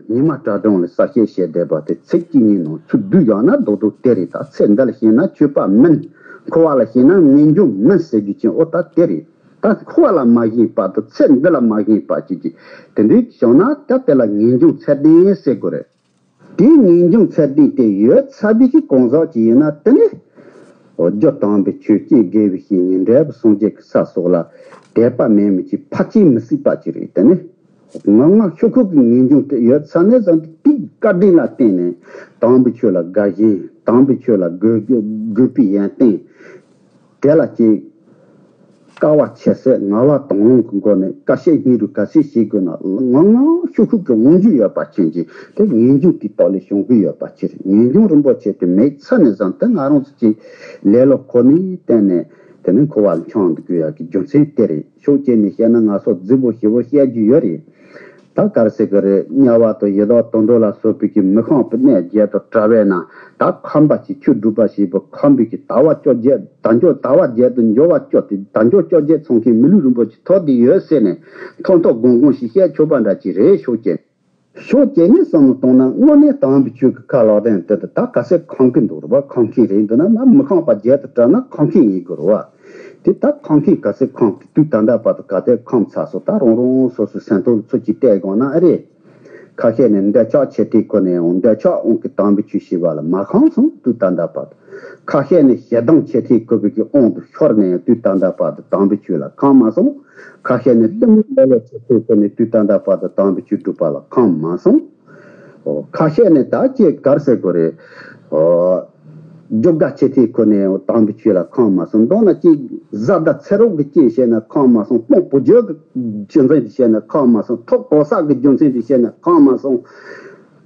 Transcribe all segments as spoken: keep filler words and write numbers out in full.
ཉི་མ་དྲ་གྲོང་ལ་གསལ་བཤད་བྱས་བསྡད་པ་དེ་ཚིག་གཅིག་གཉིས་ནང་ཚུར་བསྡུས་བཞག་ན་རྡོག་རྡོག་དེ་རེད། ད་ཚེ་འདི་ལ་བྱས་ན་ཆོས་པ་མིན། འཁོར་བ་ལ་བྱས་ན་ངེས་འབྱུང་མིན་ཟེར་རྒྱུ་ཅན། ཨོ་ད་དེ་རེད། ད་འཁོར་བ་ལ་མ་ཞེན་པ་དང་ཚེ་འདི་ལ་མ་ཞེན་པ་བྱེད་ཀྱི་དེ་འདྲའི་བྱུང་ན་ད་དེ་ལ་ངེས་འབྱུང་ཚད་ལྡན་ཟེར་དགོས་རེད། དེའི་ངེས་འབྱུང་ཚད་ལྡན་དེ་ཡོད་ཚར་བའི་གི་གང་ཟག་ཅིག་ཡིན་ན་དེ་ནི། རྒྱུ་དམ་པའི་ཆོས་ཀྱི་དགེ་བའི་བཤེས་གཉེན་འབྲས་བུ་སངས་རྒྱས་ཀྱི་ས་སོགས་ལ་དད་པ་མེད་མི་ཅིག་ཕལ་ཆེར་མི་སྲིད་པ་ཅིག་རེད། དེ་ནི། ངང་ངམ་ཤོག་ཁུག་གི་ངེས་འབྱུང་དེ་ཡོད་ཚར་ནས་བཟུང་སྟེ་དེའི་བཀའ་དྲིན་ལ་བརྟེན་ནས་དམ་པའི་ཆོས་ལ་དགའ་ཞེན། དམ་པའི་ཆོས་ལ་དགོས་དགོས་པའི་ཡོན་ཏན། དེ་ལ་ཅིག་དཀའ་བ་ཆེ་སེ་ངལ་བ་དང་བླངས་ཀྱི་སྒོ་ནས་དཀའ་སྤྱད་སྙིང་རུས་ག་ཚོད་བྱེད་དགོས་ན་ངང་ངམ་ཤོག་ཁུག་གི་དབང་རྒྱུ་ཡོད་པ་ཅན་གྱི་དེ་ངེས་འབྱུང་དེའི་ཐོག་ལས་བྱུང་གི་ཡོད་པ་ཅིག་རེད། ངེས་འབྱུང་རིན་པོ་ཆེ་དེ་མེད་ཚར་ནས་བཟུང་སྟེ་ང་རང་ཚོ་ཅིག་ལེ་ལོ་ཁོ་ནའི་སྟེང་ནས་དེ་ནི་འཁོར་བ་ལ་འཁྱམས་འདུག་དགོས་ཡག་གི་རྒྱུ་མཚན་དེ་རེད། ཕྱོགས་གཅིག་ནས་བཤད་ན་ང་ཚོ་རྫིག་པོ་ཞེ་པོ་བཤད་རྒྱུ་ཡོད་རེད། ད་ག་རེ་ཟེར་གི་རེད། དམྱལ་བ་དང་ཡི་དྭགས་དུད་འགྲོ་ལ་སོགས་པའི་གི་མི་ཤེས་པའི་གནས་བརྒྱད་དུ་བཀྲལ་བས་ན། ད་ཁམས་པ་ཞིག་ཆོས་སྒྲུབ་པ་ཞིག་པོ་ཁམས་པའི་གི་དལ་བ་བཅོ་བརྒྱད་དལ་འབྱོར་དལ་བ་བརྒྱད་དུ་འབྱོར་བ་བཅོ་སྟེ་དལ་འབྱོར་བཅོ་བརྒྱད་ཚང་མཁན་མི་ལུས་རིན་པོ་ཆེ་ཐོབ་བསྡད་ཡོད་ཟེར་ནས་ཐོག་ཐོག་དགོང་དགོང་ཞིག་བཤད་ཆོག་པ་འདྲ་ཅིག་རེད། ཕྱོགས་གཅིག་ཕྱོགས་གཅིག་ནས་བསམ་བློ་བཏང་ན་དངོས་གནས་དམ་པའི་ཆོས་ཀྱི་ཁ་ལག་ལྡན་དེ་དང་ད་ག་ཚད་ཁེངས་ཀྱི་འདུག་རེད་བ། ཁེངས་མཁན་རེད་འདུག་ན་མ་མི་ཁེངས་པ་བརྒྱད་དུ་བཀྲལ་ན་ཁེངས་མཁན་ཡིན་དགོས་རེད་བ། དེ་ད་ཁེངས་མཁན་ག་ཚད་ཁེངས་ཀྱི་དུས་ད་ལྟ་བར་དུ་ག་དེ་ཁེངས་ཚར་སོང་། ད་རང་རང་སོ་སོའི་སེམས་ཐོག་ཚུར་གཅིག་བལྟས་དགོས་ན་ཨེ་རེད། ཁ་ཤས་ནས་འདོད་ཆགས་ཆེ་ཐལ་ཁུར་ནས་ཡང་འདོད་ཆགས་དབང་གིས་དམ་པའི་ཆོས་ཞེས་པ་ལ་མ་ཁེངས་སོང་། དུས་ད་ལྟ་བར་དུ་ཁ་ཤས་ནས་ཞེ་སྡང་ཆེ་ཐལ་ཁུར་བའི་གི་དབང་དུ་ཤོར་ནས་ཡང་དུས་ད་ལྟ་བར་དུ་དམ་པའི་ཆོས་ལ་ཁེངས་མ་སོང་། ཁ་ཤས་ནས་གཏི་མུག་ལོག་ལོག་ཆེ་ཐལ་ཁུར་ནས་དུས་ད་ལྟ་བར་དུ་དམ་པའི་ཆོས་སྒྲུབ་པ་ལ་ཁེངས་མ་སོང་། ཨོ། ཁ་ཤས་ནས་ད་ཅི་ག་རེ་ཟེར་དགོས་རེད། ཨོ། རྒྱུ་དགའ་ཆེ་ཐལ་ཁུར་ནས་ཡང་དམ་པའི་ཆོས་ལ་ཁེངས་མ་སོང་། མདོར་ན་ཅི་བཟའ་ཟླ་ཚེ་རོགས་ཀྱི་རྐྱེན་བྱས་ནས་ཁེངས་མ་སོང་། དཔོན་བུ་རྒྱུད་ཀྱི་རྒྱུ་མཚན་གྱིས་བྱས་ནས་ཁེངས་མ་སོང་། ཐོབ་གོ་ས་གི་རྒྱུ་མཚན་གྱིས་བྱས་ནས་ཁེངས་མ་སོང་།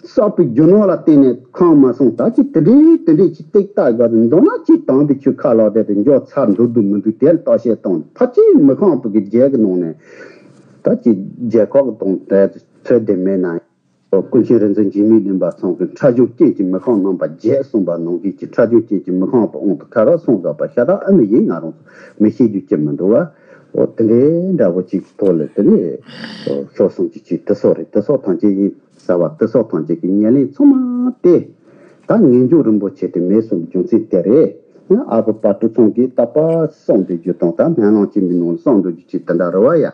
བསགས་པའི་རྒྱུ་ནོར་ལ་བརྟེན་ནས་ཁེངས་མ་སོང་། ད་ཅི་དེ་འདྲའི་དེ་འདྲའི་ཅི་ཏིག་ཏག་ག་མདོར་ན་ཅི་དམ་པའི་ཆོས་ཁ་ལག་དེ་དུ་འཇོག་ཚར་འདུག་འདུག་མི་འདུག་དེར་བརྟག་དཔྱད་བཏང་ཕལ་ཆེར་མི་ཁེངས་པ་གི་རྒྱལ་གྱི་ནང་ནས་ད་ཅི་རྒྱལ་ཁབ་ཀྱི་དང་དེ་ཚོད་དེ་མེད་ན། ཀུན་མཁྱེན་རིག་འཛིན་འཇིགས་མེད་གླིང་པ་ཚང་གིས་ཕྲ་ཞུགས་ཅན་གྱི་མི་ཁེངས་རྣམ་པ་བརྒྱད་གསུངས་པ་ནང་བཞིན་གྱི་ཕྲ་ཞུགས་ཅན་གྱི་མི་ཁེངས་པ་དབང་དུ་ཁ་རག་སོང་དགག་པ་ཤ་སྟག་ཨ་ནི་ཡིན། ང་རང་ཚོ་མི་ཤེས་རྒྱུ་ཅི་མི་འདུག་བ། འོ་དེ་འདྲའི་འདྲ་བོ་ཅིག་ཐོག་ལ་དེ་ནས་ཤོར་སོང་གི་ཅིག་དེ་སོགས་རེད། དེ་སོགས་ཐམས་ཅད་ཡིན་ཟེར་བ་དེ་སོགས་ཐམས་ཅད་ཀྱི་ཉེར་ལེན་ཚང་མ་སྟེ། ད་ངེས་འབྱུང་རིན་པོ་ཆེ་དེ་མེད་སོང་གི་རྒྱུ་མཚན་དེ་རེད། ཨ་ཁུ་དཔལ་སྤྲུལ་ཚང་གིས་ད་པ་གསུངས་འདུག་རྒྱུ་དང་ད་སྨོན་ལམ་སྐྱིན་པའི་ནང་གསུངས་འདུག་རྒྱུ་ཅིག་དེ་འདྲ་རེད་བ་ཡ།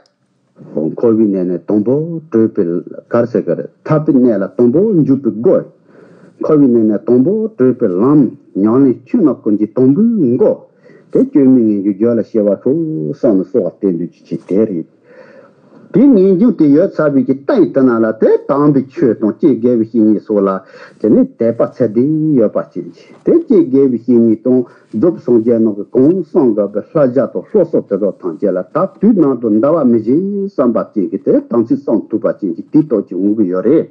འཁོར་བའི་གནས་ནས་དང་པོ་གྲོལ་བའི་ག་རེ་ཟེར་གི་རེད། ཐར་པའི་གནས་ལ་དང་པོ་འཇུག་པའི་སྒོ། འཁོར་བའི་གནས་ནས་དང་པོ་གྲོལ་བའི་ལམ། ཉམས་ལེན་ཆོས་རྣམས་ཀུན་གྱི་དང་པོའི་མགོ། དེ་བཅོས་མའི་ངེས་འབྱུང་རྒྱུད་ལ་སྐྱེ་བ་ཤོག་བསམ་ནས་གསོལ་བ་བཏབ་འདུག་རྒྱུ་ཅིག་དེ་རེད། དེ་ངེས་འབྱུང་དེ་ཡོད་ཚར་བའི་གི་སྟེང་དེ་ན་ལ་དེ་དམ་པའི་ཆོས་དང་ཀྱེ་དགེ་བའི་བཤེས་གཉེན་སོགས་ལ་དེ་ནས་དད་པ་ཚད་ལྡན་ཡོད་པ་ཅན་གྱི་དེ་ཀྱེ་དགེ་བའི་བཤེས་གཉེན་དང་། རྫོགས་སངས་རྒྱས་རྣམས་ཀྱིས་གང་གསུང་དགོས་པའི་བསླབ་བྱ་དང་སློབ་གསོ་དེ་དག་ཐམས་ཅད་ལ་ད་དུས་ནང་དུ་འདའ་བ་མི་བྱེད་བསམ་པ་ཅན་གྱི་དེ་དམ་ཚིག་བསྲུང་ཐུབ་པ་ཅན་གྱི་དེའི་སྟོབས་ཀྱིས་འོང་གི་ཡོད་རེད།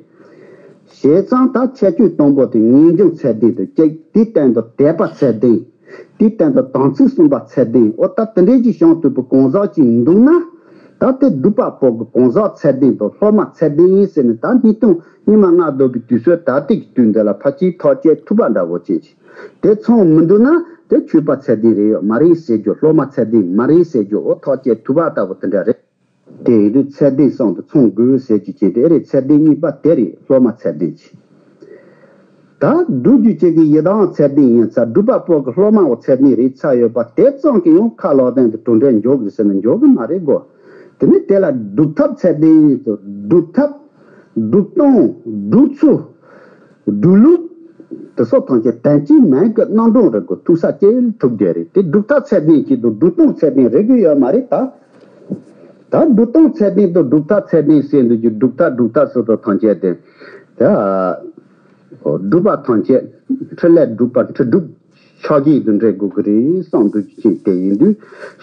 བྱས་ཙང་ད་ཁྱད་ཆོས་དང་པོ་དེ་ངེས་འབྱུང་ཚད་ལྡན་དུ་གཅིག་དེའི་སྟེང་དུ་དད་པ་ཚད་ལྡན། དེའི་སྟེང་དུ་དམ་ཚིག་བསྲུང་བ་ཚད་ལྡན། འོ་ད་དེ་འདྲའི་ཅིག་བྱུང་ཐུབ་པའི་གང་ཟག་ཅིག་འདུག་ན། ད་དེ་སྒྲུབ་པ་པོ་གི་གང་ཟག་ཚད་ལྡན་དང་སློབ་མ་ཚད་ལྡན་ཡིན་ཟེར་ནས་ད་སྙིགས་དུས་སྙིགས་མ་ལྔ་བདོ་བའི་དུས་ཚོད་ད་ལྟའི་གི་དུས་འདི་ལ་ཕལ་ཆེར་ཐག་བཅད་ཐུབ་པ་འདྲ་བོ་ཅན་ཅིག་དེ་ཚང་མི་འདུག་ན་དེ་ཆོས་པ་ཚད་ལྡན་རེད་ཡོད་མ་རེད་ཟེར་རྒྱུ། སློབ་མ་ཚད་ལྡན་མ་རེད་ཟེར་རྒྱུ། འོ་ཐག་བཅད་ཐུབ་པ་ལྟ་བུ་དེ་འདྲ་རེད། དེ་ཡིན་དུས་ཚད་ལྡན་གསུམ་དུ་ཚང་དགོས་ཟེར་རྒྱུ་ཅན་དེ་རེད། ཚད་ལྡན་གཉིས་པ་དེ་རེད། སློབ་མ་ཚད་ལྡན་ཅིག་ད་སྒྲུབ་རྒྱུ་ཅན་གྱི་ཡི་དམ་ཚད་ལྡན་ཡིན་ཚ་སྒྲུབ་པ་པོ་གི་སློབ་མའོ་ཚད་ལྡན་རེད་ཚ་ཡོད་པ་དེ་ཙམ་གྱིས་ཡང་ཁ་ལག་ལྡན་དུ་གྲུབ་འབྲས་འཇོག་དགོས་ཟེར་ན་འཇོག་གི་མ་རེད་གོ། དེ་ནི་དེ་ལ་སྒྲུབ་ཐབས་ཚད་ལྡན་ཡིན་ཚ་སྒྲུབ་ཐབས། སྒྲུབ་སྟངས། སྒྲུབ་ཚུལ། སྒྲུབ་ལུགས། དེ་སོགས་ཐམས་ཅད་དོན་གཅིག་མན་གྱི་རྣམ་གྲངས་རེ་དགོས་ཐུག་ས་སྐྱེལ་ཐུབ་རྒྱུ་རེད། དེ་སྒྲུབ་ཐབས་ཚད་ལྡན་གཅིག་ཏུ་སྒྲུབ་སྟངས་ཚད་ལྡན་རེ་དགོས་ཡོད་མ་རེད་ད། ད་སྒྲུབ་སྟངས་ཚད་ལྡན་དང་སྒྲུབ་ཐབས་ཚད་ལྡན་ཟེར་འདུག་རྒྱུ་སྒྲུབ་ཐབས་སྒྲུབ་ཐབས་ཟེར་དུས་ཐམས་ཅད་དེ། ད། སྒྲུབ་པ་ཐམས་ཅད་འཕྲིན་ལས་སྒྲུབ་པ་འཕྲིན་སྒྲུབ་ཕྱག་རྒྱའི་དུ་འབྲེལ་དགོས་ཀྱི་རེད་བསམ་འདུག་རྒྱུ་ཅན་དེ་ཡིན་དུས་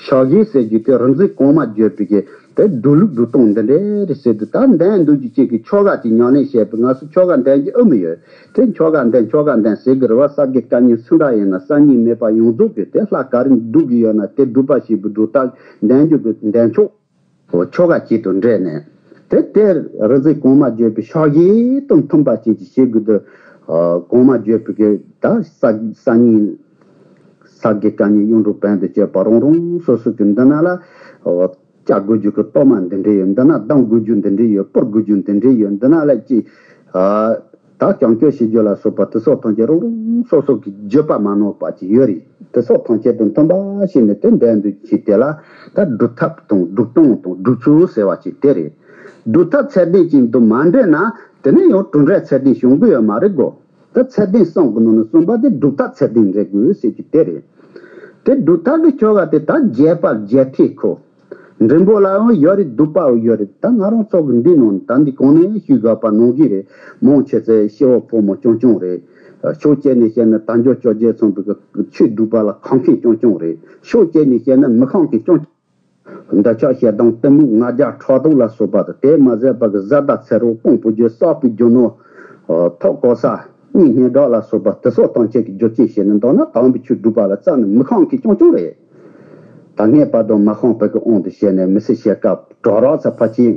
ཕྱག་རྒྱའི་ཟེར་རྒྱུ་དེ་རིག་འཛིན་གོང་མ་བརྗོད་པའི་གི་དེ་སྒྲུབ་ལུགས་སྒྲུབ་སྟངས་འདི་འདྲ་རེད་ཟེར་དུས་ད་འདན་འདུག་རྒྱུ་ཅན་གྱི་ཆོ་ག་ཅིག་ཉམས་ལེན་བྱས་པའི་ང་ཚོ་ཆོ་ག་འདན་གྱི་ཨུ་མི་ཡོད་དེ་ཆོ་ག་འདན་ཆོ་ག་འདན་ཟེར་གི་རེད་བ། ས་དགེ་བཀའ་རྙིང་སུ་འདྲ་ཡིན་ན་གསར་རྙིང་མེད་པ་ཡོངས་རྫོགས་ཀྱི་དེ་ལྷ་ག་རེ་འདུག་གི་ཡོད་ན་དེ་སྒྲུབ་པ་ཞིག་པུ་སྒྲུབ་ཐབས་འདན་རྒྱུ་གི་འདན་ཆོག་འོ་ཆོ་ག་གཅིག་ཏུ་འདྲེས་ནས་དེ་དེར་རིག་འཛིན་གོང་མ་བརྗོད་པའི་ཕྱག་རྒྱ་དང་མཐུན་པ་ཅན་གྱི་བྱེད་དགོས་དུས། གོང་མ་བརྗོད་པའི་གི་ད་ས་ས་རྙིང་ས་དགེ་བཀའ་རྙིང་གཡུང་དྲུང་བོན་དུ་བཅས་པ་རང་རང་སོ་སོ་གི་འདི་ན་ལ་འོ་ བཅའ་དགོས་རྒྱུ་གི་གཏོར་མ་འདི་འདྲས་ཡོད། འདི་ན་གདམས་དགོས་རྒྱུ་འདི་འདྲས་ཡོད། སྤུར་དགོས་རྒྱུ་འདི་འདྲས་ཡོད། འདི་ན་ལ་ཅིག་ཨ། ད་རྐྱང་སྐྱོ་བྱེད་རྒྱུ་ལ་སོགས་པ་དེ་སོགས་ཐམས་ཅད་རང་རང་སོ་སོ་གི་བརྗོད་པ་མ་ནོར་བ་ཅིག་ཡོད་རེད། དེ་སོགས་ཐམས་ཅད་དང་མཐུན་པ་བྱས་ནས་དེ་འདྲ་འདུག་ཅིག་དེ་ལ་ད་སྒྲུབ་ཐབས་དང་སྒྲུབ་སྟངས་དང་སྒྲུབ་ཚུལ་ཟེར་བ་ཅིག་དེ་རེད། སྒྲུབ་ཐབས་ཚད་ལྡན་ཅིག་འདུག་མ་འདྲེས་ན་དེ་ནས་ཡང་གྲུབ་འབྲས་ཚད་ལྡན་བྱུང་གི་ཡོད་མ་རེད་གོ། ད་ཚད་ལྡན་གསུམ་གྱི་ནང་ནས་གསུམ་པ་དེ་སྒྲུབ་ཐབས་ཚད་ལྡན་འདྲེས་དགོས་ཟེར་གྱི་དེ་རེད། དེ་སྒྲུབ་ཐབས་ཀྱི་ཆོ་ག་དེ་ད་རྒྱས་པ་རྒྱས་ཐེབས་ཁོ། འབྲིང་པོ་ལའང་ཡོད་རེད། སྡུད་པའང་ཡོད་རེད། ད་ང་རང་ཚོ་གི་འདི་ནང་ད་འདི་གོང་ནས་ཞུས་དགོས་པ་ནང་བཞིན་རེད། མང་ཆེ་ཚེ་སྐྱེ་བོ་ཕོ་མོ་རྐྱང་རྐྱང་རེད། ཕྱོགས་གཅིག་ནས་བཤད་ན་དལ་འབྱོར་བཅོ་བརྒྱད་ཚང་པའི་གི་ཆོས་སྒྲུབ་པ་ལ་ཁོམ་མཁན་རྐྱང་རྐྱང་རེད། ཕྱོགས་གཅིག་ནས་བཤད་ན་མི་ཁོམ་མཁན་རྐྱང་། འདོད་ཆགས་ཞེ་སྡང་གཏི་མུག་ང་རྒྱལ་ཕྲག་དོག་ལ་སོགས་པ་དང་དེ་མ་ཟད་པ་གི་བཟའ་ཟླ་ཚེ་རོགས་སྤོང་པོ་རྒྱུ་བསགས་པའི་རྒྱུ་ནོར། ཐོབ་གོ་ས་གཉེན་ཉེ་གྲོགས་ལ་སོགས་པ་དེ་སོགས་ཐམས་ཅད་ཀྱི་རྒྱུ་རྐྱེན་བྱས་ནས་མདོར་ན་དམ་པའི་ཆོས་སྒྲུབ་པ་ལ་རྩ་ནས་མི་ཁོམ་མཁན་རྐྱང་རྐྱང་རེད། ད་ངེས་པར་དུ་མ་ཁོམ་པའི་གི་དབང་དུ་བྱས་ནས་མི་ཚེ་ཕྱེད་ཀ་གྲོགས་རོགས་ཚ་ཕལ་ཆེར་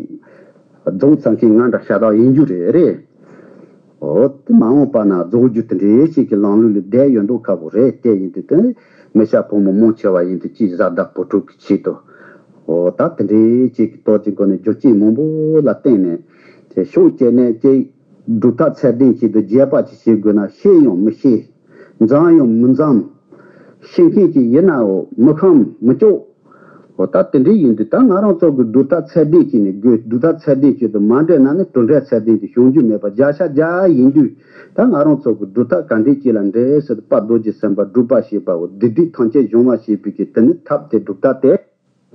རྫོགས་ཚར་མཁན་ང་འདྲ་ཤ་སྟག་ཡིན་རྒྱུ་རེད་རེད། འོ་དེ་མ་འོངས་པ་ན་རྫོགས་རྒྱུ་དེ་འདྲའི་ཞིག་གི་ལམ་ལུགས་ལ་བསྡད་ཡོད་མདོག་ཁ་པོ་རེད། དེ་ཡིན་དུས་དེ་མི་སྐྱ་ཕོ་མོ་མང་ཆེ་བ་ཡིན་དུས་ཅིག་བཟའ་ཟླ་བུ་ཕྲུག་གི་ཆེད་དུ། འོ་ད་དེ་འདྲའི་ཞིག་གི་ཏོག་ཙམ་སྒོ་ནས་རྒྱུ་རྐྱེན་མང་པོ་ལ་བརྟེན་ནས་དེ་ཕྱོགས་གཅིག་ནས་ཅིག་སྒྲུབ་ཐབས་ཚད་ལྡན་ཆེད་དུ་རྒྱས་པ་ཅིག་བྱེད་དགོས་ན་ཤེས་ཡང་མི་ཤེས། འཛམ་ཡང་མི་འཛམ། ཤེས་མཁན་ཅིག་ཡིན་ནའང་མི་ཁོམ་མི་ལྕོགས། འོ་ད་དེ་འདྲ་ཡིན་དུས་ད་ང་རང་ཚོ་གི་སྒྲུབ་ཐབས་ཚད་ལྡན་ཅིག་ནས་དགོས། སྒྲུབ་ཐབས་ཚད་ལྡན་ཅིག་ཏུ་མ་འདྲེས་ན་ནི་གྲུབ་འབྲས་ཚད་ལྡན་ཅིག་བྱུང་རྒྱུ་མེད་པ་བརྒྱ་ཆ་བརྒྱ་ཡིན་དུས། ད་ང་རང་ཚོ་གི་སྒྲུབ་ཐབས་ག་འདྲས་ཅིག་ལ་འདྲེས་ཟེར་དུས་དཔལ་རྡོ་རྗེ་སེམས་དཔའ་སྒྲུབ་པ་ཞེས་པའོ། སྡིག་སྒྲིབ་ཐམས་ཅད་སྦྱོང་བ་ཞེས་པའི་གི་དེ་ནི་ཐབས་དེ་སྒྲུབ་ཐབས་དེ།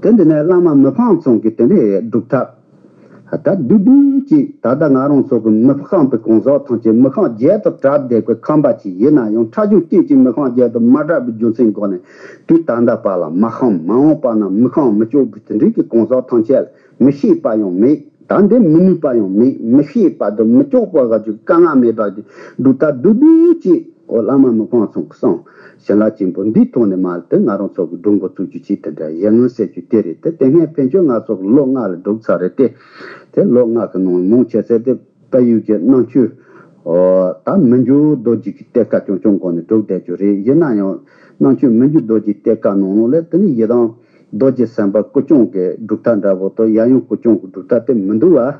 དེ་འདི་ནས་བླ་མ་མི་ཕམ་ཚང་གི་དེ་འདྲའི་སྒྲུབ་ཐབས། ད་བསྡུས་བསྡུས་ཅིག་ད་ལྟ་ང་རང་ཚོ་གི་མི་ཕམ་པའི་གང་ཟག་ཐམས་ཅད་མི་ཕམ་བརྒྱད་དུ་གྲགས་བསྡད་པའི་ཁམས་པ་ཅིག་ཡིན་ན་ཡང་ཕྲ་ཞིང་བསྟན་ཅིང་མི་ཕམ་བརྒྱད་དུ་མ་གྲགས་པའི་རྒྱུ་མཚན་སྒོ་ནས་དུས་ད་ལྟ་བར་ལ་མ་ཕམ་མ་འོངས་པ་ན་མི་ཕམ་མི་ལྕོགས་པའི་དེ་འདྲའི་གི་གང་ཟག་ཐམས་ཅད་མི་ཤེས་པ་ཡང་མེད། ད་འདི་མི་ནུས་པ་ཡང་མེད། མི་ཤེས་པ་དང་མི་ལྕོགས་པ་ག་ཅིག་དཀའ་ངལ་མེད་པ་དེ་སྒྲུབ་ཐབས་བསྡུས་བསྡུས་ཅིག་འོ་བླ་མ་མི་ཕམ་ཚང་གི་གསུང་བྱིན་རླབས་ཆེན་པོ་འདིའི་ཐོག་ནས་མར་དེ་ང་རང་ཚོ་གི་སྒྲུབ་འགོ་བཙུགས་རྒྱུ་ཅིག་དེ་འདྲ་ཡིན་ཟེར་རྒྱུ་དེ་རེད། དེ་དེ་སྔའི་ཕན་ཆད་ང་ཚོ་གི་ལོ་ལྔ་ལ་སྒྲུབ་ཚར་རེད་དེ། དེ་ལོ་ལྔ་གི་ནང་མང་ཆེ་ཚད་དེ་དཔལ་ཡུལ་གྱི་རྣམ་དཔྱོད། ཨོ་ད་མི་འགྱུར་རྡོ་རྗེ་གི་གཏེར་ཁ་རྐྱང་རྐྱང་སྒོ་ནས་སྒྲུབ་བསྡད་རྒྱུ་རེད། ཡིན་ན་ཡང་རྣམ་དཔྱོད་མི་འགྱུར་རྡོ་རྗེའི་གཏེར་ཁ་ནང་ལོགས་ལ་དེ་ནི་ཡི་དམ་རྡོ་རྗེ་སེམས་དཔའ་སྐུ་སྐྱོང་གི་སྒྲུབ་ཐབས་འདྲ་པོ་དང་ཡབ་ཡུམ་སྐུ་སྐྱོང་གི་སྒྲུབ་ཐབས་དེ་མི་འདུག་བ།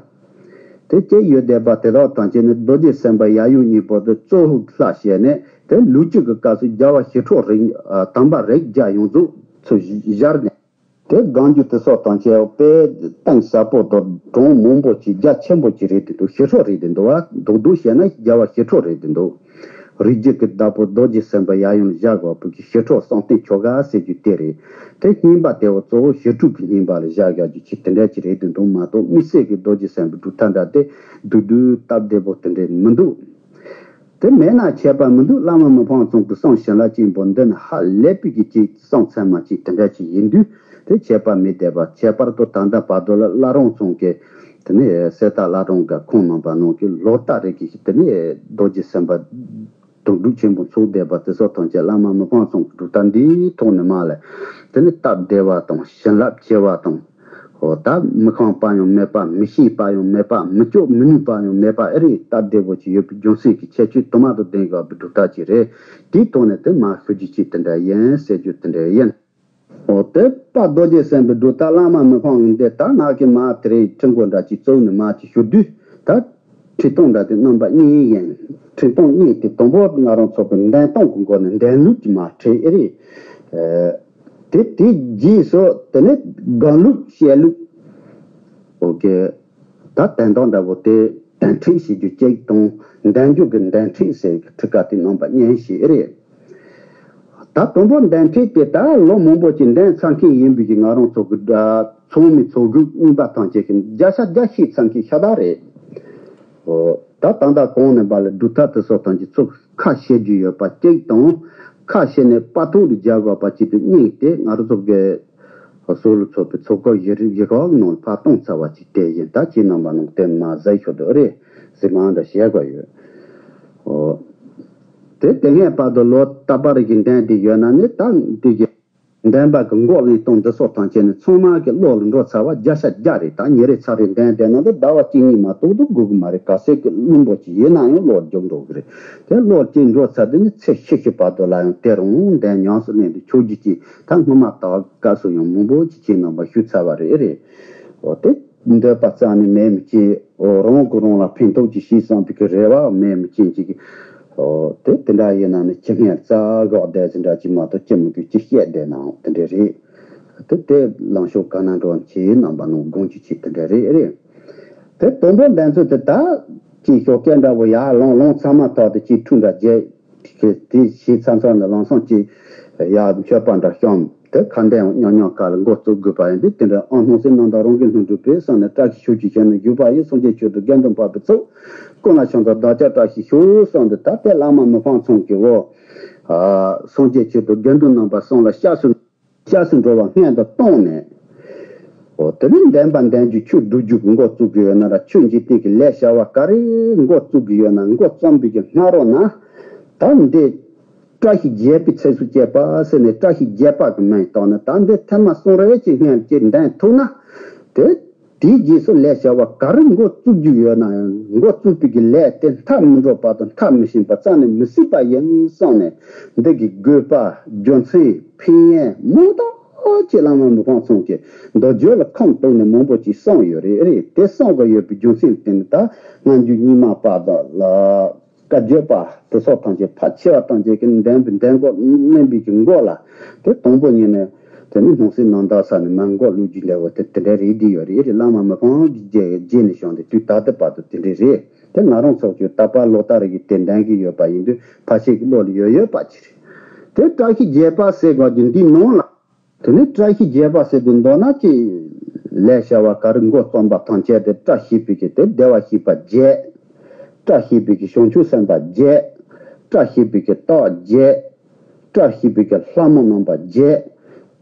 དེ་སྐྱེས་ཡོད་བསྡད་པ་དེ་དག་ཐམས་ཅད་ནི་རྡོ་རྗེ་སེམས་དཔའ་ཡབ་ཡུམ་གཉིས་པོ་དེ་གཙོ་བོ་ལྷ་བྱས་ནས་དེ་ལུས་སྤྱོད་ཀྱི་སྐབས་སུ་རྒྱལ་བ་ཞི་ཁྲོ་རིགས་དམ་པ་རིགས་བརྒྱ་ཡོངས་རྫོགས་ཚུར་བཞར་ནས། དེ་སྒང་རྒྱུད་དེ་སོགས་དང་བཅས་པའི་གཏིང་ཟབ་པོ་དང་གྲངས་མང་པོ་ཅིག་རྒྱ་ཆེན་པོ་ཅིག་རེད་དེ་འདུག་ཞི་ཁྲོ་རེད་དེ་འདུག་བ། རྡོག་རྡོག་བཤད་ན་རྒྱལ་བ་ཞི་ཁྲོ་རེད་དེ་འདུག་རིགས་རྒྱུད་ཀྱི་བདག་པོ་རྡོ་རྗེ་སེམས་དཔའ་ཡབ་ཡུམ་བཞག་དགོས་པའི་གི་ཞི་ཁྲོ་གསང་རྟེན་ཆོ་ག་ཟེར་རྒྱུ་དེ་རེད། དེ་བསྙེན་པ་དེ་བ་གཙོ་བོ་ཞི་ཁྲོ་གི་བསྙེན་པ་ལ་བཞག་བཞག་རྒྱུ་ཅིག་དེ་འདྲ་ཅིག་རེད་དེ་འདུག་མ་གཏོགས་དམིགས་བསལ་གྱི་རྡོ་རྗེ་སེམས་དཔའི་སྒྲུབ་ཐབས་འདྲ་དེ་བསྡུས་བསྡུས་སྟབས་བདེ་པོ་དེ་འདྲ་མི་འདུག་དེ་མེད་ན་ཁྱད་པར་མི་འདུག་བླ་མ་མི་ཕམ་ཚང་གི་གསུང་བྱིན་རླབས་ཆེན་པོ་འདི་ནི་ཧ་ལས་པའི་གི་ཅིག་གསུང་ཚད་མ་ཅིག་དེ་འདྲ་ཅིག་ཡིན་དུས་དེ་ཁྱད་པར་མི་བསྡད་པ། ཁྱད་པར་དུ་ད་ལྟ་བར་དུ་ལ་བླ་རུང་ཚང་གི་དེ་ནི་གསེར་རྟ་བླ་རུང་གི་ཁོང་རྣམ་པ་ནང་གི་ལོ་ལྟར་རེ་གི་དེ་ནི་རྡོ་རྗེ་སེམས་དཔའ་དོན་གྲུབ་ཆེན་པོ་ཚོགས་བསྡད་པ་དེ་སོགས་ཐམས་ཅད་བླ་མ་མི་ཕམ་ཚང་གི་སྒྲུབ་ཐབས་འདིའི་ཐོག་ནས་མ་ལས་དེ་ནི་སྟབས་བདེ་བ་དང་བྱིན་རླབས་ཆེ་བ་དང་། འོ་ད་མི་ཁོམ་པ་ཡང་མེད་པ། མི་ཤེས་པ་ཡང་མེད་པ། མི་ལྕོགས་མི་ནུས་པ་ཡང་མེད་པ། ཨེ་རེད། སྟབས་བདེ་པོ་ཅིག་ཡོད་པའི་རྒྱུ་མཚན་གྱི་ཁྱད་ཆོས་དུ་མ་དང་ལྡན་དགོས་པའི་སྒྲུབ་ཐབས་ཅིག་རེད། དེའི་ཐོག་ནས་དེ་མར་ཞུ་རྒྱུ་ཅིག་དེ་འདྲ་ཡིན་ཟེར་རྒྱུ་དེ་འདྲ་ཡིན། འོ་དེ་དཔལ་རྡོ་རྗེ་སེམས་དཔའི་སྒྲུབ་ཐབས་བླ་མ་མི་ཕམ་འདི་ད་ང་གི་མ་དེ་རིང་ཁྲི་མགོ་འདྲ་ཅིག་བཙུགས་ནས་མ་ཅིག་ཞུ་དུས་ད་ཁྲི་སྟོང་འདྲ་དེ་རྣམ་པ་གཉིས་ཡིན། ཁྲི་སྟོང་གཉིས་དེ་དང་པོ་ང་རང་ཚོ་གི་འདོན་སྟངས་ཀྱི་སྒོ་ནས་འདོན་ལུགས་ཀྱི་མ་ཁྲི་ཨེ་རེད། དེ་དེའི་རྗེས་སུ་དེ་ནས་སྒང་ལུགས་བཤད་ལུགས། ཨོ་ཀེ། ད་དོན་དག་འདྲ་བོ་དེ་དོན་ཁྲིད་བྱེད་རྒྱུ་གཅིག་དང་འདོན་རྒྱུ་གི་འདོན་ཁྲིད་ཟེར་གི་ཁྲི་ཀ་དེ་རྣམ་པ་གཉིས་ཤིག་རེད། ད་དང་པོ་འདོན་ཁྲིད་དེ་ད་ལོ་མང་པོ་ཅིག་འདོན་ཚར་མཁན་ཡིན་པའི་གི་ང་རང་ཚོ་གི་ཚང་མའི་ཚོགས་རྒྱུ་རྙིང་པ་ཐམས་ཅད་ཀྱི་བརྒྱ་ཆ་བརྒྱ་ཤེས་ཚར་མཁན་ཤ་སྟག་རེད། ཨོ་ད་ད་ལྟ་གོང་ནས་བ་ལ་སྒྲུབ་ཐབས་དེ་སོགས་ཐམས་ཅད་ཚུར་ཁ་བཤད་རྒྱུ་ཡོད་པ་གཅིག་དང་། ཁ་བཤད་ནས་དཔའ་ཐུལ་དུ་སྦྱར་དགོས་པ་གཅིག་ཏུ་གཉིས་ཏེ་ང་རང་ཚོ་གི་སྲོག་ལ་ཚོགས་པའི་ཚོགས་སྐབས་ཡི་རིགས་ཡི་གེ་ནང་ཕར་གཏོང་ཚར་བ་ཅིག་དེ་ཡིན། ད་ཁྱེད་རྣམ་པ་ནང་བསྟན་མ་ཟད་ཤོད་དུ་རེད་ཟེར་མང་འདྲ་བཤད་དགོས་ཡོད། ཨོ། དེ་དེ་སྔའི་བར་དུ་ལོ་རྟག་པར་གྱི་འདོན་དེ་ཡོད་ན་ནི་ད་འདི་གི་འདོན་པ་གི་མགོ་ལེན་སྟངས་འདི་སོགས་ཐམས་ཅད་ནི་ཚང་མ་གི་བློ་ལ་འགྲོ་ཚར་བ་བརྒྱ་ཆ་བརྒྱ་རེད། ད་ཉིན་རེ་ཚར་རེ་འདོན་བསྡད་ན་འདི་ཟླ་བ་གཅིག་གཉིས་མ་གཏོགས་འདུག་དགོས་གི་མ་རེད། ག་ཚད་གི་བླུན་པོ་ཅིག་ཡིན་ན་ཡང་བློ་རྒྱུག་འགྲོ་གི་རེད། དེ་བློ་གཅིག་འགྲོ་ཚར་དུས་ནི་ཚེ་ཤི་ཤི་བར་དུ་ལ་ཡང་དེ་རུ་འདོན་ཉམས་སུ་ལེན་དུ་ཆོག་རྒྱུ་ཅིག་ད་སྔོན་མ་དག་སྐབས་སུ་ཡང་མང་པོ་ཅིག་ཁྱེད་རྣམ་པ་ཞུ་ཚར་བ་རེད། རེད། འོ་དེ་འདོད་པ་རྩ་ནས་མེད་མི་ཅིག་འོ་རང་གིས་རང་ལ་ཕན་ཐོགས་ཅིག་བྱེད་བསམ་པའི་གི་རེ་བ་མེད་མི་ཅན་ཅིག་འོ་དེ་དེ་འདྲ་ཡིན་ན་ནི་ཁྱི་ངན་རྩ་གག་བསྡད་ཟིན་འདྲ་ཅིག་མ་གཏོགས་ཅི་མི་དགོས་ཅི་བཤད་བསྡད་ནའང་དེ་འདྲ་རེད། དེ་དེ་ལངས་ཕྱོགས་ག་ན་འགྲོ་ཁྱེད་རྣམ་པ་ནང་དགོངས་ཀྱི་ཅིག་དེ་འདྲ་རེད། རེད། དེ་དང་པོ་འདོན་ཚུལ་དེ་ད་ཅིག་ཞོགས་སྐད་འདྲ་བོ་ཡར་ལོང་ལོང་ཚང་མ་ཐོག་ཏུ་ཅིག་འཁྲུག་འདྲ་བརྗེད། དེ་བྱས་ཚར་ཚར་ནས་ལམ་སང་ཅིག་ཡར་མཆོད་པ་འདྲ་བཤམས། དེ་ཁ་འདོན་ཉག་ཉག་ཁ་ལ་འགོ་བཙུགས་དགོས་པ་ཡིན་དུས་དེ་འདྲ་ཨ་སྣང་སྲིད་རྣམ་དག་རང་གི་ལྷུན་གྲུབ་པའི་ས་ནས་བཀྲ་ཤིས་ཤོག་ཅིག་བྱས་ནས་བཞུགས་པ་ཡིན། སངས་རྒྱས་ཆོས་དང་དགེ་འདུན་འཕགས་པའི་ཚོགས། སྐུ་ན་ཆུང་དང་བདག་ཅག་བཀྲ་ཤིས་ཤོག་གསུངས་འདུག་ད་དེ་བླ་མ་མི་ཕམ་ཚང་གི་འོ། ཨ་སངས་རྒྱས་ཆོས་དང་དགེ་འདུན་རྣམ་པ་གསུམ་ལ་སྐྱབས་སུ། སྐྱབས་སུ་འགྲོ་བ་སྔོན་དུ་བཏང་ནས། འོ་དེ་ནས་འདོན་པ་འདོན་རྒྱུ་ཆོས་སྒྲུབ་རྒྱུ་གི་འགོ་བཙུགས་ཀྱི་ཡོད་ན་ར་ཆོས་འཇིག་རྟེན་གྱི་ལས་བྱ་བ་ག་རེ་འགོ་བཙུགས་ཀྱི་ཡོད་ན་འགོ་རྩོམ་པའི་གི་སྔ་རོལ་ན། ད་འདི་བཀྲ་ཤིས་རྒྱས་པའི་ཚེ་སུ་སྐྱེས་པ་ཟེར་ནས་བཀྲ་ཤིས་རྒྱས་པ་གི་མིང་བཏགས་ནས་ད་འདི་ཐེངས་མ་གསུང་རེ་ཅིག་སྔོན་ཅིག་འདོན་ཐུབ་ན། དེ་དེའི་རྗེས་སུ་ལས་བྱ་བ་ག་རེ་འགོ་བཙུགས་རྒྱུ་ཡོད་ན་ཡང་འགོ་བཙུགས་པའི་གི་ལས་དེ་མཐའ་མི་འགྲོ་བར་དུ་མཐའ་མི་ཕྱིན་པ་རྩ་ནས་མི་སྲིད་པ་ཡིན་གསུངས་ནས་འདི་གི་དགོས་པ་རྒྱུ་མཚན་ཕན་ཡོན་མང་དག་ཅིག་བླ་མ་མི་ཕམ་ཚང་གི་མདོ་རྒྱུད་ལ་ཁུངས་གཏུགས་ནས་མང་པོ་ཅིག་གསུངས་ཡོད་རེད། རེད་དེ་གསུངས་གི་ཡོད་པའི་རྒྱུ་མཚན་དེ་ནི་ད་སྔ་འགྱུར་རྙིང་མ་པ་དག་ལ། བཀའ་བརྒྱུད་པ་དེ་སོགས་ཐམས་ཅད་ཕལ་ཆེ་བ་ཐམས་ཅད་ཀྱིས་འདོན་པའི་འདོན་འགོ་མནན་པའི་གི་འགོ་ལ་དེ་དང་པོ་ཉིད་ནས་དེ་ནི་སྣང་སྲིད་རྣམ་དག་ས་ནས་མར་འགོ་བླུག་རྒྱུ་འདྲ་བོ་དེ་དེ་འདྲ་རེད་བསྡད་ཡོད་རེད། རེད་བླ་མ་མི་ཕམ་གྱི་རྗེས་རྗེས་ནས་བྱུང་སྟེ་དུས་ད་ལྟ་བར་དུ་དེ་འདྲ་རེད། དེ་ང་རང་ཚོ་ཚོས་ད་བར་ལོ་ལྟར་གྱི་དེ་འདོན་གྱི་ཡོད་པ་ཡིན་དུས་ཕལ་ཆེར་གྱི་བློ་ལ་ཡོད་ཡོད་པ་ཅིག་རེད། དེ་བཀྲ་ཤིས་རྒྱས་པ་ཟེར་བ་རྒྱུ་འདིའི་ནང་ལ། དེ་ནས་བཀྲ་ཤིས་རྒྱས་པ་ཟེར་དུས་མདོར་ན་ཅི། ལས་བྱ་བ་ག་རེ་འགོ་རྩོམ་པ་ཐམས་ཅད་དེ་བཀྲ་ཤིས་པའི་གི་དེ་བདེ་བར་གཤེགས་པ་བརྒྱད། བཀྲ་ཤིས་པའི་གི་བྱང་ཆུབ་སེམས་དཔའ་བརྒྱད། བཀྲ་ཤིས་པའི་གི་སྟག་བརྒྱད། བཀྲ་ཤིས་པའི་གི་ལྷ་མོ་རྣམ་པ་བརྒྱད།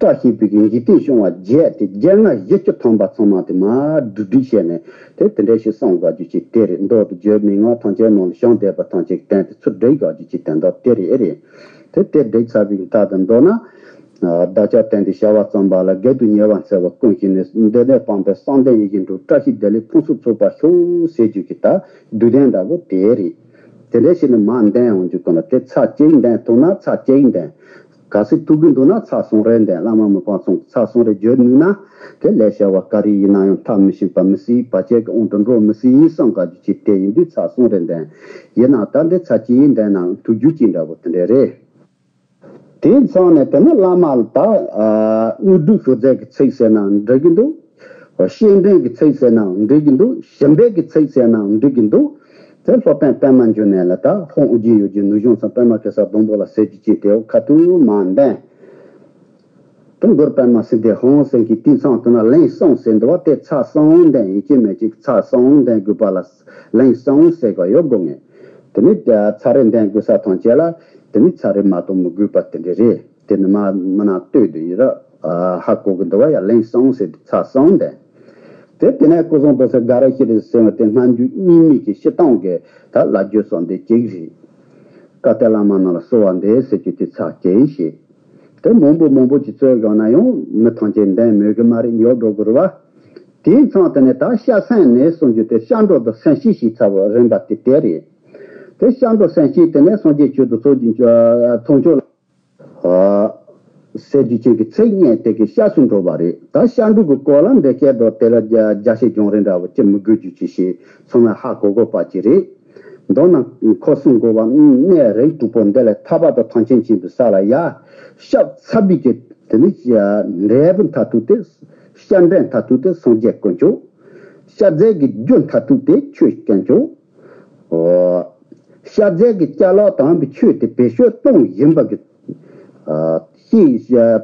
བཀྲ་ཤིས་པའི་གི་འཇིག་རྟེན་སྐྱོང་བ་བརྒྱད་དེ་བརྒྱད་ལྔ་བཞི་བཅུ་ཐམ་པ་ཚང་མ་དེ་མར་སྒྲིག་སྒྲིག་བྱས་ནས་དེ་དེ་འདྲ་ཞིག་གསུང་དགོས་རྒྱུ་ཅིག་དེ་རེད། མདོ་དང་རྒྱུད་མན་ངག་ཐམས་ཅད་ནང་ལ་བྱུང་བསྡད་པ་ཐམས་ཅད་ཀྱི་དོན་དེ་ཚུར་སྒྲིག་དགོས་རྒྱུ་ཅིག་དོན་དག་དེ་རེད། ཨེ་རེད། དེ་དེ་བསྒྲིགས་ཚར་བའི་མཐའ་དང་མདོར་ན། བདག་ཅག་བསྟན་ཏེ་བྱ་བ་བརྩམས་པ་ལ་དགེ་སྡིག་ཉེ་བར་འཚེ་བ་ཀུན་ཞི་ནས་འདི་ནས་སྤངས་པས་བསམ་གཏན་ཡིད་ཀྱི་འགྲོ་བཀྲ་ཤིས་བདེ་ལེགས་ཕུན་སུམ་ཚོགས་པར་ཤོག་ཟེར་རྒྱུ་གི་ད་བསྡུས་དོན་འདྲ་པོ་དེ་རེད། དེ་འདྲ་ཞིག་ནི་མར་འདོན་འོང་རྒྱུ་ཀུན་ལ་དེ་ཚར་གཅིག་འདོན་ཐུབ་ན་ཚར་གཅིག་འདོན། གལ་སྲིད་ཐུབ་ཀྱི་འདུག་ན་ཚར་གསུམ་རེ་འདོན། བླ་མ་མི་ཕམ་ཚང་གི་ཚར་གསུམ་རེ་བརྗོད་ནུས་ན་དེ་ལས་བྱ་བ་ག་རེ་ཡིན་ན་ཡང་མཐའ་མི་ཕྱིན་པ་མི་སྲིད། བར་ཆད་ཀྱི་དབང་དུ་འགྲོ་མི་སྲིད་ཡིན་བསམ་དགའ་རྒྱུ་ཅིག་དེ་ཡིན་དུས་ཚར་གསུམ་རེ་འདོན། ཡིན་ནའང་ད་འདི་ཚར་གཅིག་འདོན་ནའང་ཐུབ་རྒྱུ་ཅིག་འདྲ་པོ་དེ་འདྲ་རེད། དེ་མཚམས་ནས་དེ་ནས་བླ་མ་ལ་ད་དངོས་གྲུབ་ཞུ་རྫས་ཀྱི་ཚིག་ཟེར་ནའང་འགྲིག་གི་འདུག་བཤེས་སྤྲིང་གི་ཚིག་ཟེར་ནའང་འགྲིག་གི་འདུག་ཞིམ་པའི་གི་ཚིག་ཟེར་ནའང་འགྲིག་གི་འདུག་དེ་སློབ་དཔོན་པདྨ་འབྱུང་གནས་ལ་ད་ཧོང་ཨུ་རྒྱན་ཡོད་ཀྱི་ནུས་གཞུང་ཚང་པདྨ་གེ་སར་སྡོང་པོ་ལ་ཟེར་གྱི་ཅིག་དེའོ་ཁ་ཐུག་མར་འདོན། དུ་མགུར་པདྨ་སིདྡྷི་ཧཱུྃ་ཟེར་གྱི་དེ་མཚམས་དུ་ན་ལན་གསུམ་ཟེར་འདུག་བ། དེ་ཚར་གསུམ་འདོན་ཡིན་གཅིག་མིན་གཅིག་ཚར་གསུམ་འདོན་དགོས་པ་ལ་ལན་གསུམ་ཟེར་ག་ཡོད་དགོས་ངེས། དེ་ནི་ཚར་རེ་འདོན་དགོས་ས་ཐམས་ཅད་ལ་དེ་ནི་ཚར་རེ་མ་གཏོགས་མི་དགོས་པ་དེ་འདྲ་རེད། དེ་ནི་མ་མི་ནང་ལྟོས་དུ་ཡིན་ར་ཧ་གོ་གི་འདུག་བ། ཡ་ལན་གསུམ་ཟེར་དུས་ཚར་གསུམ་འདོན། དེ་དེ་ནས་སྐུ་གསུང་ཐུགས་སྲས་དགའ་རབ་ཤྲཱི་ཟེར་བ་དེ་སྔ་འགྱུར་རྙིང་མའི་གི་སྤྱིར་བཏང་གི་ད་བླ་བརྒྱུད་གསུམ་དེ་གཅིག་རེད། བཀའ་གཏེར་བླ་མ་རྣམས་ལ་གསོལ་བ་འདེབས་ཟེར་རྒྱུ་དེ་ཚར་གཅིག་བྱས། དེ་མང་པོ་མང་པོ་ཅིག་རྩོད་བཞག་ན་ཡང་མི་ཐམས་ཅད་འདོན་མོས་གི་མ་རེད། ཉོབ་འགྲོ་གི་རེད་བ། དེའི་མཚམས་དེ་ནས་ད་སྐྱབས་སེམས་ནས་གསུང་རྒྱུ་དེ་སྐྱབས་འགྲོ་དང་སེམས་བསྐྱེད་ཞེས་བྱ་བའི་རིམ་པ་དེ་དེ་རེད། དེ་སྐྱབས་འགྲོ་སེམས་བསྐྱེད་དེ་ནས་སངས་རྒྱས་ཆོས་དང་ཚོགས་ཀྱི་ཚོགས་མཆོག་ལ་ཟེར་རྒྱུ་ཅན་གྱི་ཚིག་སྙན་དེ་གི་སྐྱབས་སུ་འགྲོ་བ་རེད། ད་སྐྱབས་འགྲོ་གི་སྐོར་ལ་འདི་སྐད་དུ་དེ་ལ་རྒྱ་རྒྱ་ཆེ་སྦྱོང་རེ་འདྲ་བོ་ཅི་མི་དགོས་རྒྱུ་ཅི་ཞེས་ཚང་མས་ཧ་གོ་དགོས་པ་ཅི་རེད། མདོར་ན་འཁོར་གསུམ་འགོ་བ་གནས་རིགས་དྲུག་པོ་འདི་ལས་ཐར་པ་དང་ཐམས་ཅད་མཁྱེན་པའི་ས་ལ་ཡ། སྐྱབས་ཚར་བའི་གི་དེ་ནི་འབྲས་བུ་མཐར་ཐུག་དེ་སྐྱབས་འབྲས་མཐར་ཐུག་དེ་སངས་རྒྱས་དཀོན་མཆོག་སྐྱབས་རྫས་ཀྱི་རྒྱུ་མཐར་ཐུག་དེ་ཆོས་དཀོན་མཆོག་སྐྱབས་རྫས་ཀྱི་ཅ་ལག་དམ་པའི་ཆོས་དེ་བེད་སྤྱོད་གཏོང་བཞིན་པ་གི་ཤེས།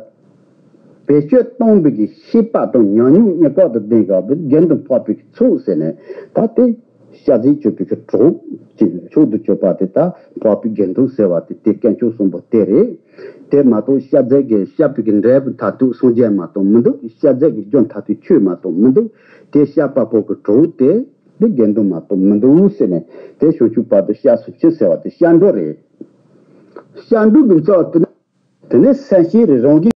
བེད་སྤྱོད་གཏོང་བའི་གི་ཤེས་པ་དང་ཉམས་མྱོང་གཉིས་ཀ་དང་ལྡན་དགོས་པའི་དགེ་འདུན་འཕགས་པའི་གི་ཚོགས་ཟེར་ནས་ད་དེ་སྐྱབས་རྫས་སྤྱོད་པའི་གི་གྲོགས་ཀྱི་མཆོག་ཏུ་གྱུར་པ་དེ་ད་འཕགས་པའི་དགེ་འདུན་ཟེར་བ་དེ་དེ་དཀོན་མཆོག་གསུམ་པོ་དེ་རེད། དེ་མ་གཏོགས་སྐྱབས་རྫས་ཀྱི་སྐྱབས་པའི་གི་འབྲས་བུ་མཐར་ཐུག་སངས་རྒྱས་མ་གཏོགས་མི་འདུག་སྐྱབས་རྫས་ཀྱི་རྒྱུ་མཐར་ཐུག་ཆོས་མ་གཏོགས་མི་འདུག་དེ་སྐྱབས་པ་པོ་གི་གྲོགས་དེ་དེ་དགེ་འདུན་མ་གཏོགས་མི་འདུག་ཟེར་ནས་དེ་བྱང་ཆུབ་བར་དུ་སྐྱབས་སུ་མཆི་ཟེར་བ་དེ་སྐྱབས་འགྲོ་རེད། སྐྱབས་འགྲོ་གི་མཚོ་དེ་ནི་དེ་ནས་སེམས་བསྐྱེད་རེ་རང་གི